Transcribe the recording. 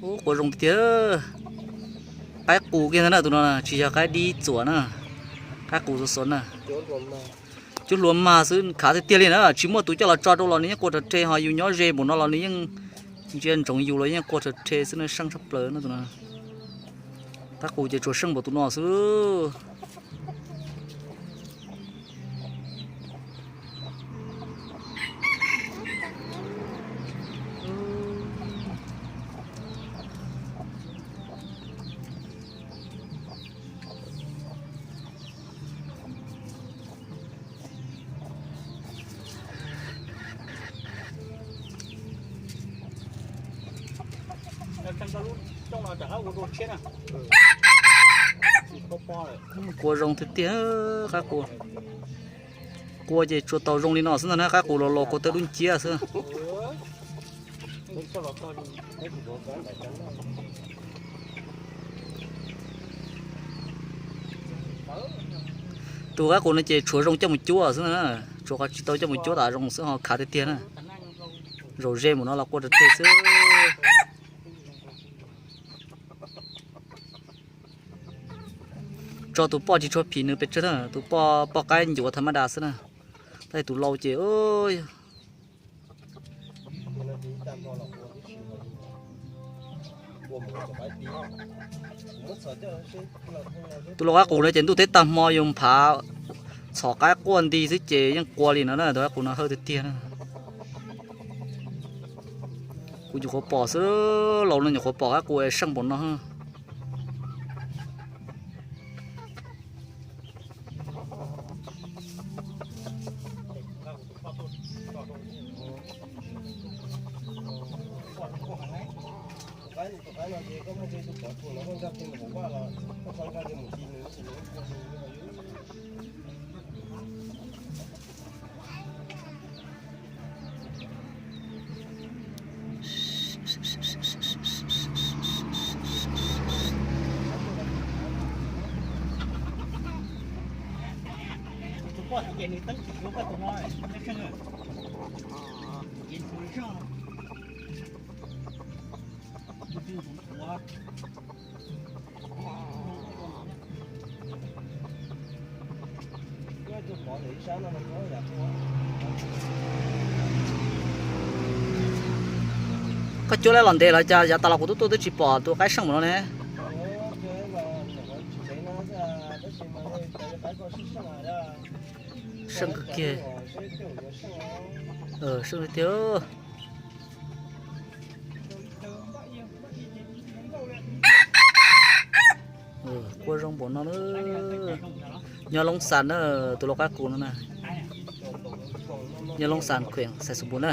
Ub, qua zoo tiag. Qaib qus kiag ntag na tus no, tsis yog qaib dib txuas na. Qaib qus xov xov na. Cub hlua mag xwb, khav tiag tiag li na, tsis muaj tus coj los tso rau los nws yeej qua rau rhe, ho yus nyob ze npaum no los nws yeej ntsia ntsoov yus los yeej qua rau rhe xwb na, seej tshaj plaws no tus no. Qaib qus ces tsuas seej npaum tus no xwb. Qua zoo tiag tiag, qaib qus. Qua ces tsuas tau zoo li no xwb ntag na, qaib qus los los qua tej lub nciab xwb. Tus qaib qus no ces tshuav zoo coj mus cuab xwb na, tshuav qhov tsis tau coj mus cuab tas zoo xwb ho khav tiag tiag na. Zaum ze mus no los qua rau rhe xwb. Tso tus poj tsis tshua phim nws pes tsawg na, tus poj poj qaib ncuav tha mab da xwb na. Tab sis tus lau ces tus lau qaib qus no ces ntuj teb tag hmo yus nphav txhom qaib quaj nti xwb ces yeej qua li no na, tus qaib qus no hawj tiag tiag na. Kuv nyuam qhuav pom xwb, laus no nyuam qhuav pom qaib qus seej npaum no. Koj cuab lawm los ntev lawm cas yav tas los kuv twb tuaj twb tsis pom tus qaib seej npaum no ne. Seej kawg kiag. Seej tiag tiag. Qua zoo npaum no na. Nyob Loob Xas na, tus lau qaib qus no na. Nyob Loob Xas, khuem Xais Xus Npus na.